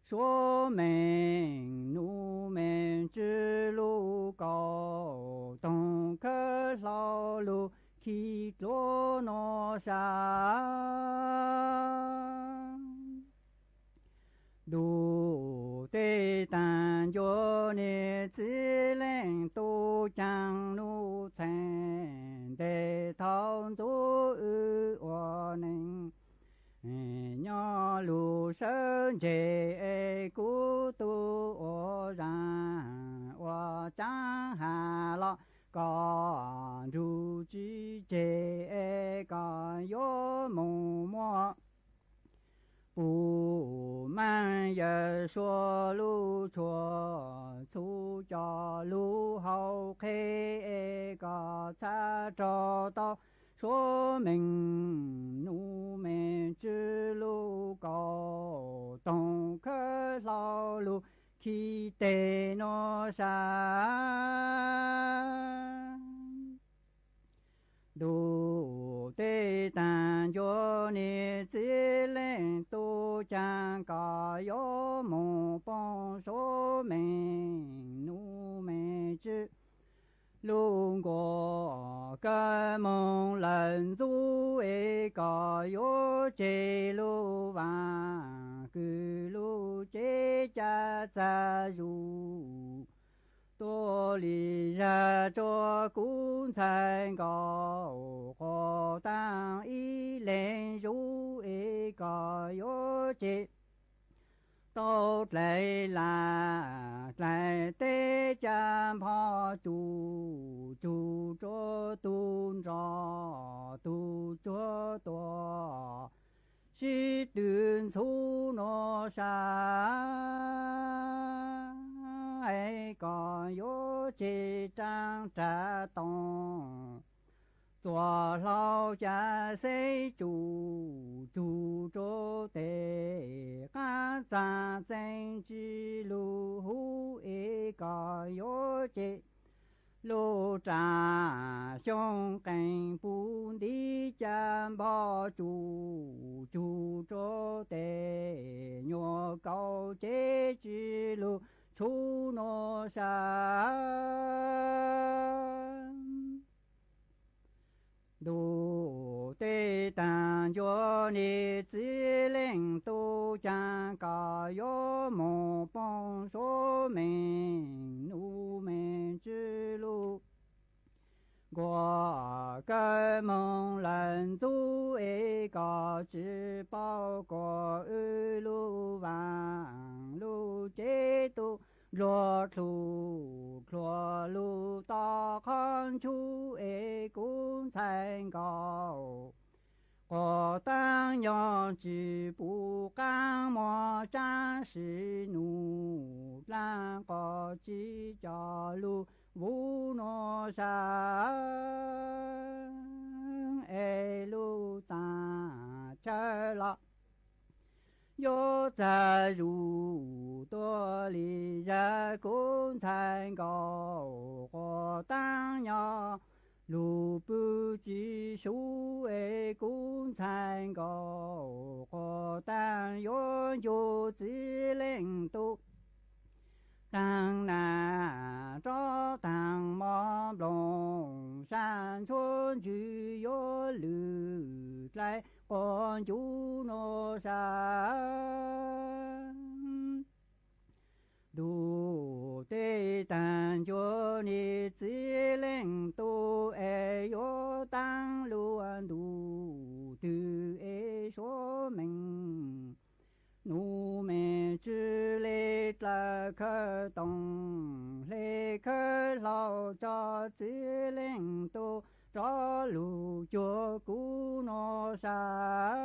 Suav meej nus meej tswv lub kaum toog khawb hlau lug khi dluav nuav sab. Ntuj tej taag ncua niag txiv leej tub caag nub txheej ntes thaum ntxuv wb ua neej. Nyob lug sawv ntseg es kuv tub ua zaag ua tsaav has los koj nrug tsis tseg es koj yuav mus muaj. Pum meej yawm suav lub tshuaj, txhub cov lub hauv qheb es koj txhaj raug tau. Suav meej nus meej tswv lub kaum toog khawb hlau lug khi teg nuav sab. Ntuj tej taag ncua niag txiv leej tub caag koj yuav mus poob suav meej nus meej tswv lub nkuaj. Kawg moog lawm ntxub es koj yuav tseg lub vaaj kws lub cev ca txag zuj. Tuav li zag rua kuv ntxhais nkaus, quas taag ib leeg zuj es koj yuav tseg tau dlais lam dlais teb ca npho tsum tsug rua tug nroj tug tsuag tuaj sib tw ntxhub nuav sab. Es koj yuav tseg raab rag toog txuas hlau ca xeb tsum tsug rua tes qaab txag txeeb tsi lug huv es koj yuav tseg lub raj xyoo qeej pum ntiv ca npho tsum tsug rua tes nyuas kaum cev tsi lug tshub nuav sab. Ntuj tej taag ncua niag txiv leej tub caag koj yuav mus poob suav meej nus meej tswv lub nkuaj. Kawg moog lawm ntxub es koj tsi paub kuas wb lub vaaj lub cev tub npluag dlug dlhuav lug tau qhov ntsub es kuv ntxhais nkaus. Quas taab nyob tsi pum qaab muaj tsaab sim nus dlaab quas tsi coj lug vuv nuav sab. Es lub txaaj chaw los yuav txag zuj. Tuav li zag kuv ntxhais nkaus, quas taab nyob lug pw tsi sub es kuv ntxhais nkaus. Quas taab yuav ncu txiv leej tub taag nas rov taag mov nplooj sab ntxhua ntsws yuav lwm dlai quas ncu nuav sab. Ntuj tej taag ncua niag txiv leej tub es yuav taab lug ntuj twg es suav meej nus meej tswv le dlawg khawb toog hle khawb hlau tso txiv leej tub rov lug cuag kuv nuav sab.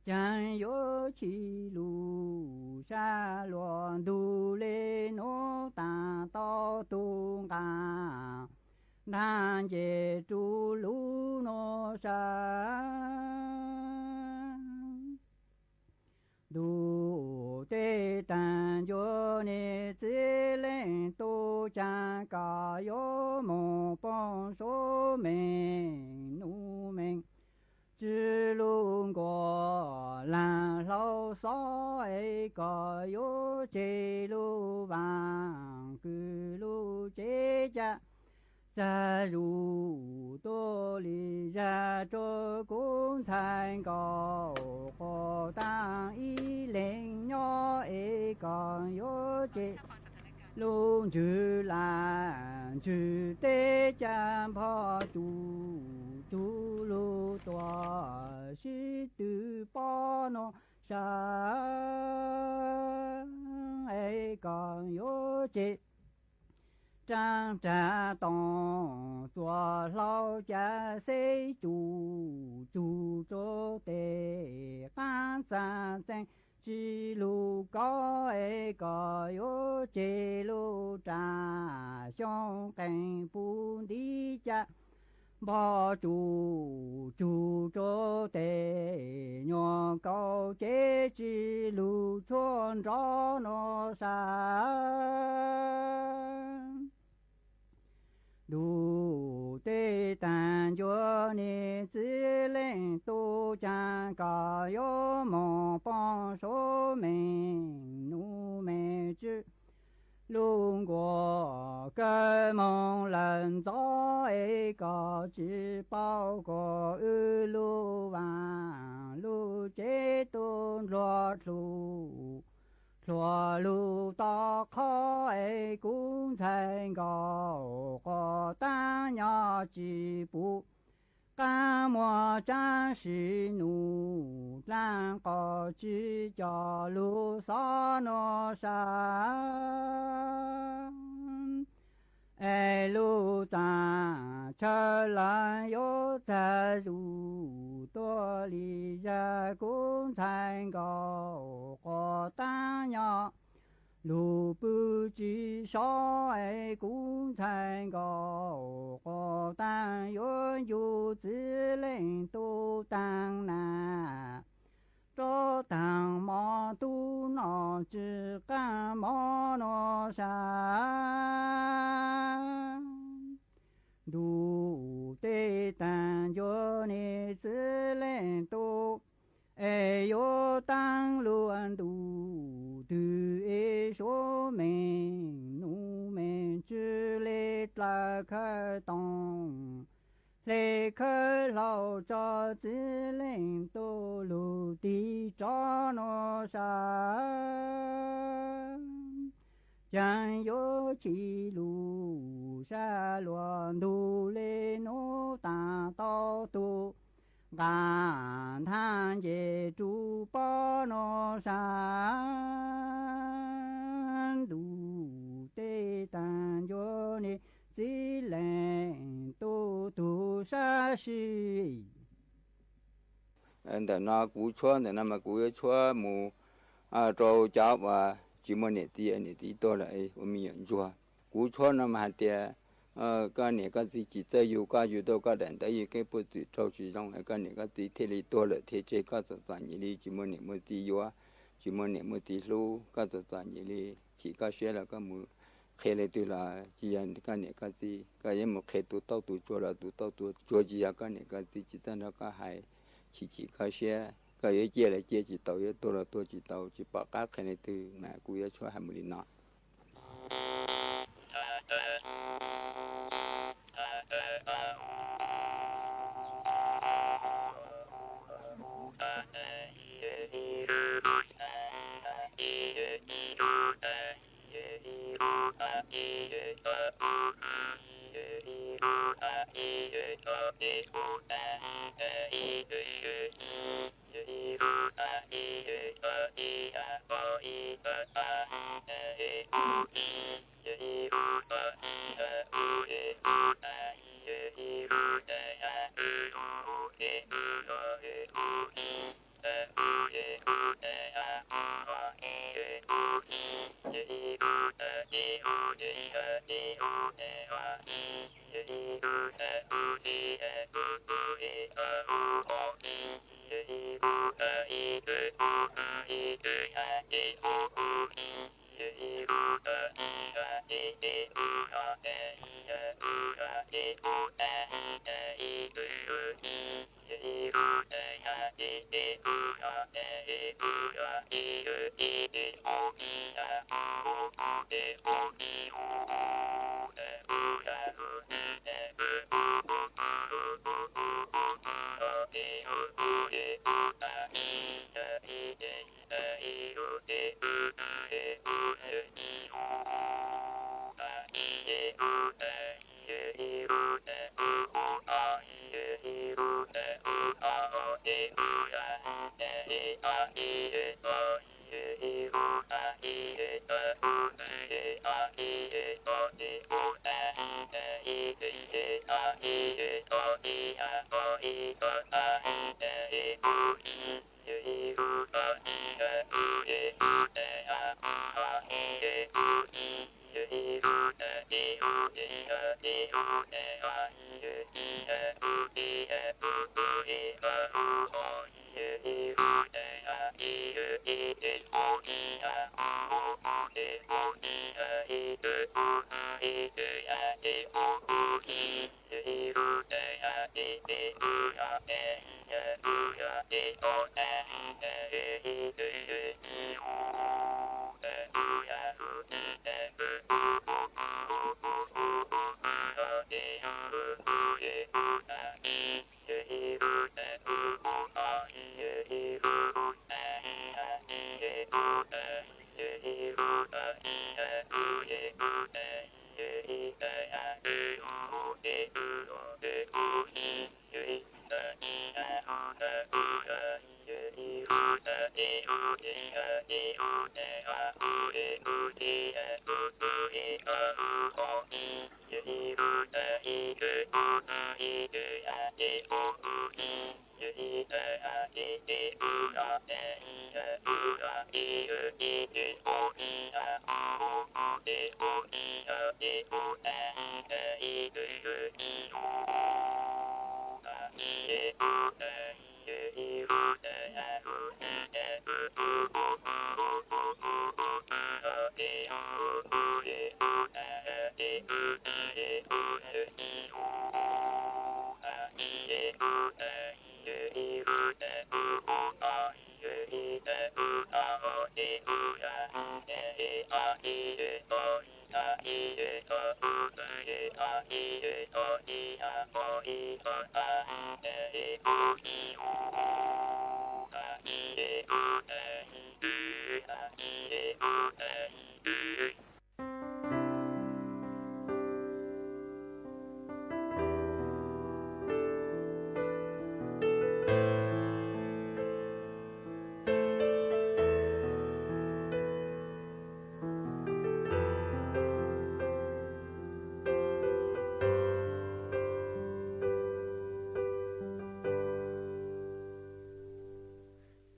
Caag yuav chim lug sab luas ntug le nuav taag tau tug nqaa ntaag nce rua lug nuav sab. Ntuj tej taag ncuav, niag txiv leej tub caag, koj yuav moog poob suab meej nub meej tswv lug nkuaj laag hlau xov es koj yuav tseg lug vaam kws lug tsev ca txag zuj tuab li zag rua kuv ntxhais nkauj quas taag ib leeg nyob es koj yuav tseg lug ntswg lam ntswg teb ca npog tsuj tsuj lug tuaj sib tw pob nuav sab es koj yuav tseg raag rag toom txuas hlau ca xeb tsuj tsuj rua tes qaab txag txeeg tsi lug kaub es koj yuav tseg lug rag xyoob qeej puv ntiv ca npog tsuj tsuj rua tes nyuas kaus cev tsi lug tshuaj nrov nuav sab. Ntuj tej taag ncuav, niag txiv leej tub caag, koj yuav moog poob suab meej nub meej tswv lug nkuaj kawg moog lawm ntxov es koj tsi paub kuas wb lug vaam lug tsev tub nrug dlua dlua lug tau qhov es kuv ntxhais nkauj quas taag nyob tsi pum qaab muag tsaab sim nub dlaab qos tsi coj lug xov nuav sab. Es lug txaam chaw lawm yuav txag zuj tuab li zag kuv ntxhais nkauj quas taag nyob lug pw tsi sov es kuv ntxhais nkauj quas taag yuav ncu txiv leej tub taag nag rov taag mov tub noj tsi qaab mov nuav sab. Ntuj tej taag ncuav, niag txiv leej tub es yuav taag lug ntuj twg es suab meej nub meej tswv le dlawg khawb toom hle khawb hlau tso txiv leej tub lug tig rov nuav sab. Caag yuav chim lug sab luas ntug le nub taag tau tug nqaj ntaag nce rua pob nuav sab. Ntuj tej taag ncuav, niag txiv leej tub tug sab sim. Ntawm no kuv tshuab ntawm no mas kuv yuav tshuab mus rau cov uas tsis muaj niam txiv, niam txiv tuag lawm ua me nyuam ntsuag. Kuv tshuab no mas hais tias koj niam koj txiv tsis txawj yug koj, yug tau koj daim ntawv yug kev puj txwm raug tsis zoo es koj niam koj txiv thiaj li tuag lawm thiaj tseg koj txom txom nyem li tsis muaj niam muaj txiv yuav, tsis muaj niam muaj txiv hlub, koj txom txom nyem li chim koj siab los koj mus qhia leej twg los tsis yog koj niam koj txiv, koj yuav mus qhia tus tauj tus tsuag los tus tauj tus tsuag tsis yog koj niam koj txiv, tsis txawj nrog koj hais, chim chim koj siab, koj yuav ciaj los ciaj tsis tau, yuav tuag los tuag tsis tau, tsis pom qab qhia leej twg mas kuv yuav tshuab hais mus li no.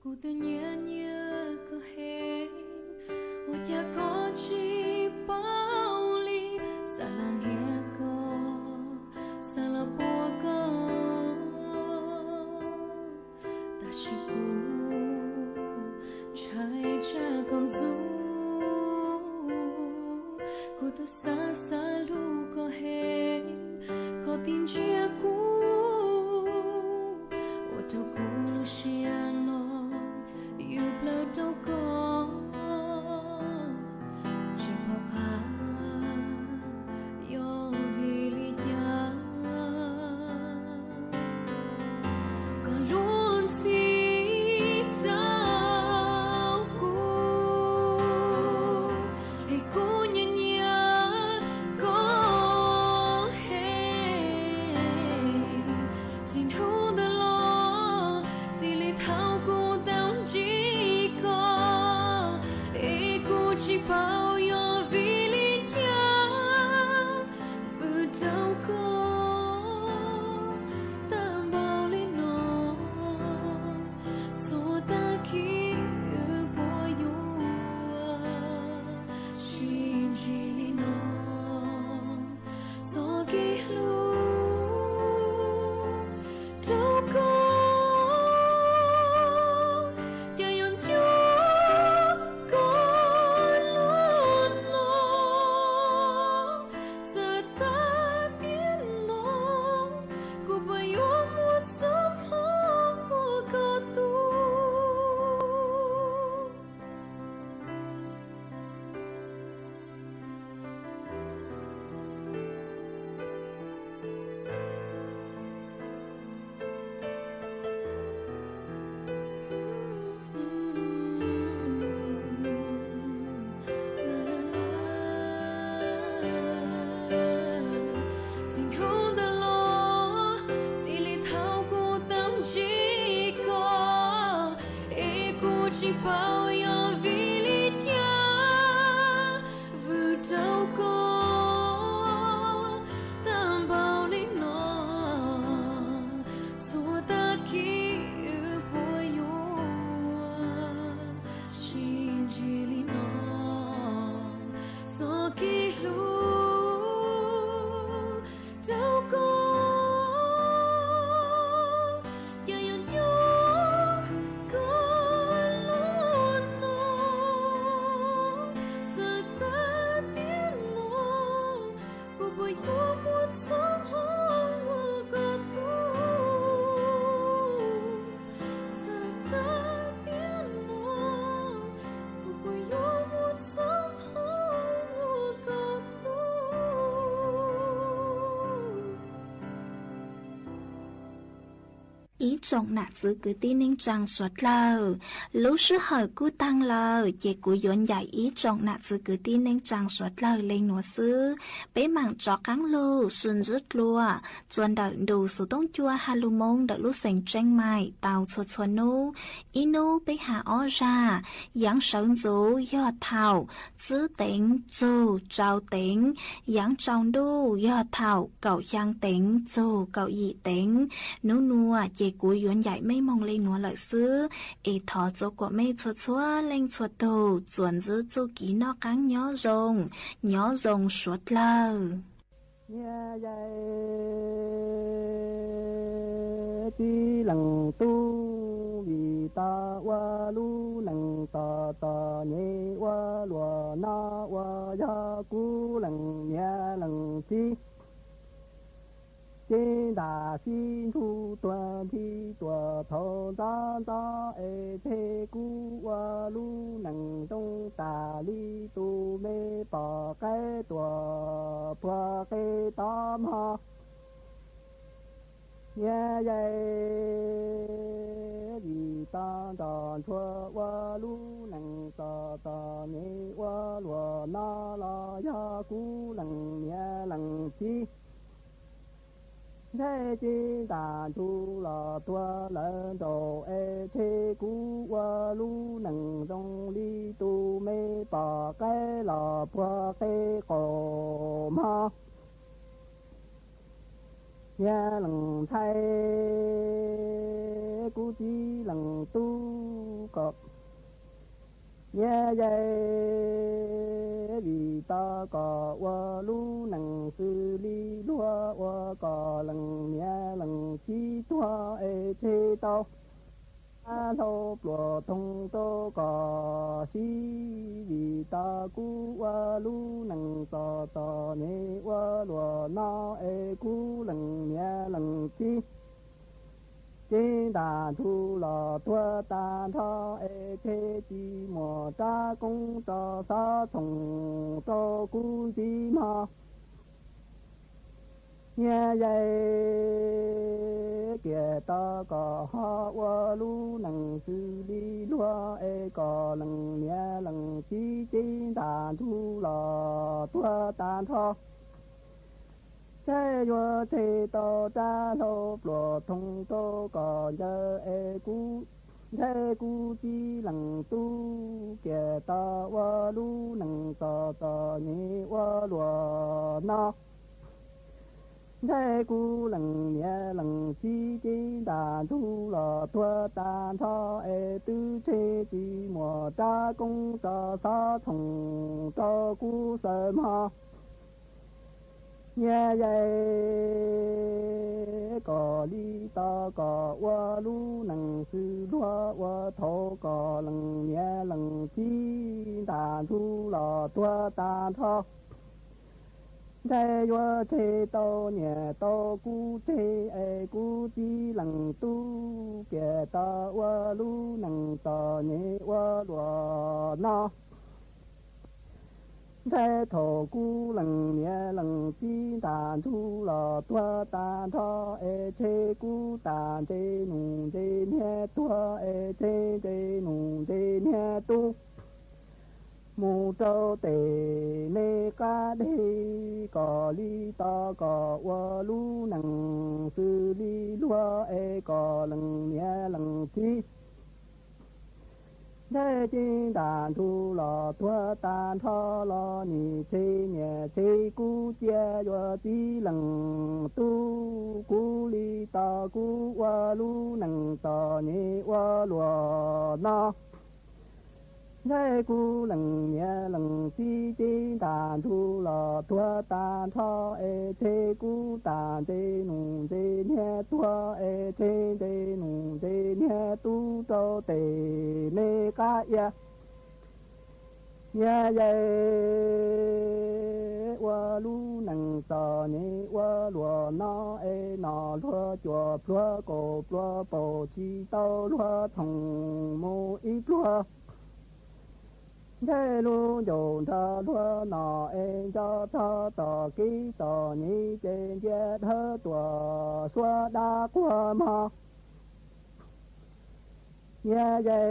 Kuv twb nyiam nyiam koj heev, ua cas koj tsis paub li? Xav los hnia koj, xav los puag koj, tab sis kuv ntshai tsam koj ntxub. Kuv twb xav xav hlub koj heev, koj tsis ntsia kuv, ua rau kuv lub siab no yws plaws rau koj. Tsis pom qab yog vim li cas koj luag ntxhi rau kuv, es kuv nyiam nyiam koj heev. Txij hnub ntawd los txij li thaum kuv tau ntsib koj, es kuv tsis paub yog vim li cas vwm rau koj tag npaum li no. Txhua tag kis wb puas yuav sib ntsib li no? Txoj kev hlub rau koj, cas yuav nco koj lub no. Txawm tag tiam no, kuv puas yuav muaj txoj hmoov ua koj tug? Txij hnub ntawd los txij li thaum kuv tau ntsib koj, es kuv tsis paub yog vim li cas vwm rau koj tag npaum txhob hloov ua koj tug, txawm koj tiav no, kuv puas yuav mus txhob hloov ua koj tug. Ib tsoom nam txwv kwv tij neej tsaa suav dlawg, lub sij hawm kuj taag lawm, ces kuv yuav ncaim ib tsoom nam txwv kwv tij neej tsaa suav dlawg le nuav xwb. Peb maam rov qaab lug sib ntsib dlua txuas ntawm ntu xuv tooj cua Halloween ntawm lub xeev Tseej Maim tau txhua txhua nub. Ib nub peb has ob zag, yaav sawv ntxuv yog thaum tsib teev txug rau teev, yaav tsaus ntuj yog thaum kaum xyaa teev txug kaum yim teev. Nub nuav ces kuv yuav ncaim mej moog le nuav lawm xwb, es thov txua kuas mej txhua txhua leej txhua tug tsuas ntsib txuj kev noj qaab nyob zoo, nyob zoo suav dlawg. Niam yais txiv leej tub, vim tau ua lub neej txom txom nyem ua luam no, uas yog kuv leej niam leej txiv, ces ntam sib nrug tuag nthi tuam thaum ntxov ntxov, es tseg kuv ua lub neej zoo tas li tus me pom qaib tuam puag qe tod mog. Niam yais, vim tau nrog ntshua ua lub neej txom txom nyem ua luam no, los yog kuv leej niam leej txiv, ntshai ces ntam nrug los tuag lawm nraud, es tseg kuv ua lub neej zoo li tus me pom qaib los puag qe qaum mog. Niam leej ntxhais, kuv txiv leej tub kom, niam yais, vim tau kom ua lub neej xws li luag, ua kom leej niam leej txiv tuag, es tseg tau dlaab hlau pluas thooj rau kom siv. Vim tau kuv ua lub neej txom txom nyem ua luam no, es kuv leej niam leej txiv, ces ntam nrug los tuag tag nrho, es tseg tsis muaj rab koob rau xov txhooj rau kuv ntxiv mog. Niam yais, kiag tau kom ho ua lub neej xws li luag, es kom leej niam leej txiv ces ntam nrug los tuag tag nrho, ntshai yuav tseg tau rab hlau pluas thooj rau kom ncaws, es kuv, ntshai kuv txiv leej tub, kiag tau ua lub neej txom txom nyem ua luam no, ntshai kuv leej niam leej txiv ces ntam nrug los tuag tag nrho, es twb tseg tsis muaj rab koob rau xov txhooj rau kuv xwb mog. Niam yais, kom li tau kom ua lub neej xws luag, ua thaum kom leej niam leej txiv ntam nrug los tuag tag nrho, ntshai yuav tseg tau niam tau kuv tseg, es kuv txiv leej tub, kiag tau ua lub neej txom nyem ua luam no, ntshai thaum kuv leej niam leej txiv ntam nrug los tuag tag nrho, es tseg kuv tas ntse nus ntse niag tuag, es tseg ntse nus ntse niag tub mus rau tes me qab deg, kom li tau kom ua lub neej xws li luag, es kom leej niam leej txiv ntshai ces ntam nrug los tuag tag nrho los nim tseg niam tseg kuv cia yuav txiv leej tub, kuv li tau kuv ua lub neej txom nyem ua luam no, ntshai kuv leej niam leej txiv ces ntam nrug los tuag tag nrho, es tseg kuv tas ntse nus ntse niag tuag, es tseg ntse nus ntse niag tub rau tes me qab ia. Niam yais, ua lub neej txom nyem ua luaj no es nom luag cuaj pluag kaum pluag paum tsis tau luag thoom mus ib pluag. Ntshe lub ncauj nrog luag nom es nco txog txom kev txom nyem ces ntsia dhawv tuam suab dab quag mog. Niam yej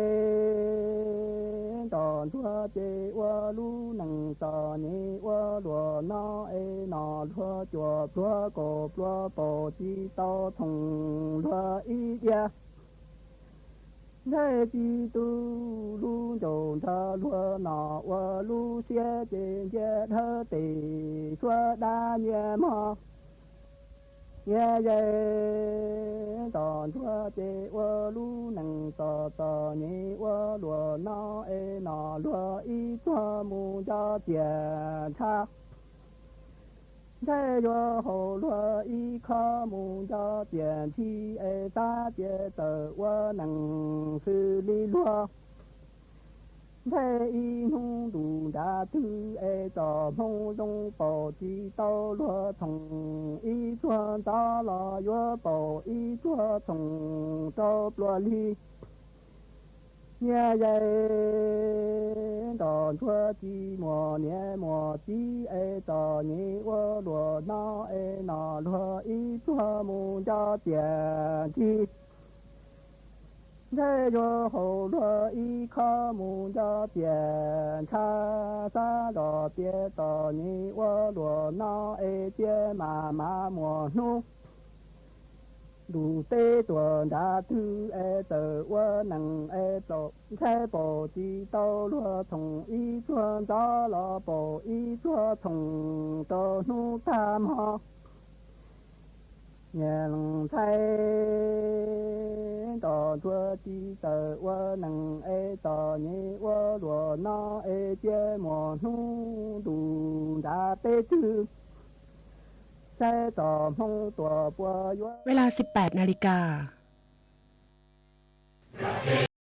nrog ntsuag ces ua lub neej txom nyem ua luaj no es nom luag cuaj pluag kaum pluag paum tsis tau thoom luag ib diav. Ntshe tsis tu lub ncauj nrog luag nom ua lub siab ces ntsia dhawv tes suab dab nyiag mog. Niam yej nrog ntsuag ces ua lub neej txom txom nyem ua luaj no es nom luag ib tsuag mus nco tiam ntshav. Ntshe yuav haum luag ib khob mus nco tiam ntshis es xav tias txawm ua neej xws li luag. Ntshe ib hnub ntuj nrad twg es txoj hmoo zoo paum tsis tau luag thoom ib tsuag ntxov los yuav paum ib tsuag thoom rau pluag li. Niam yej nrog ntsuag tsis muaj niam muaj txiv es txom nyem ua luaj no es nom luag ib tsuag mus nco tiam ntshis. Ntshe yuav haum luag ib khob mus nco tiam ntshav xav los tias txom nyem ua luaj no es cia mam mam muaj hnub ntuj teb tuaj nrad twg es txawm ua neej es txaus ntshai paum tsis tau luag thoom ib tsuag ntxov los paum ib tsuag thoom rau hnub tag hmo. Niam ntxhais nrog ntsuag tsis txawj ua neej es txom nyem ua luaj no es cia muaj hnub ntuj nrad teb twg saib txoj hmoo tuaj puas yuav. Ves las siv pem na li kas.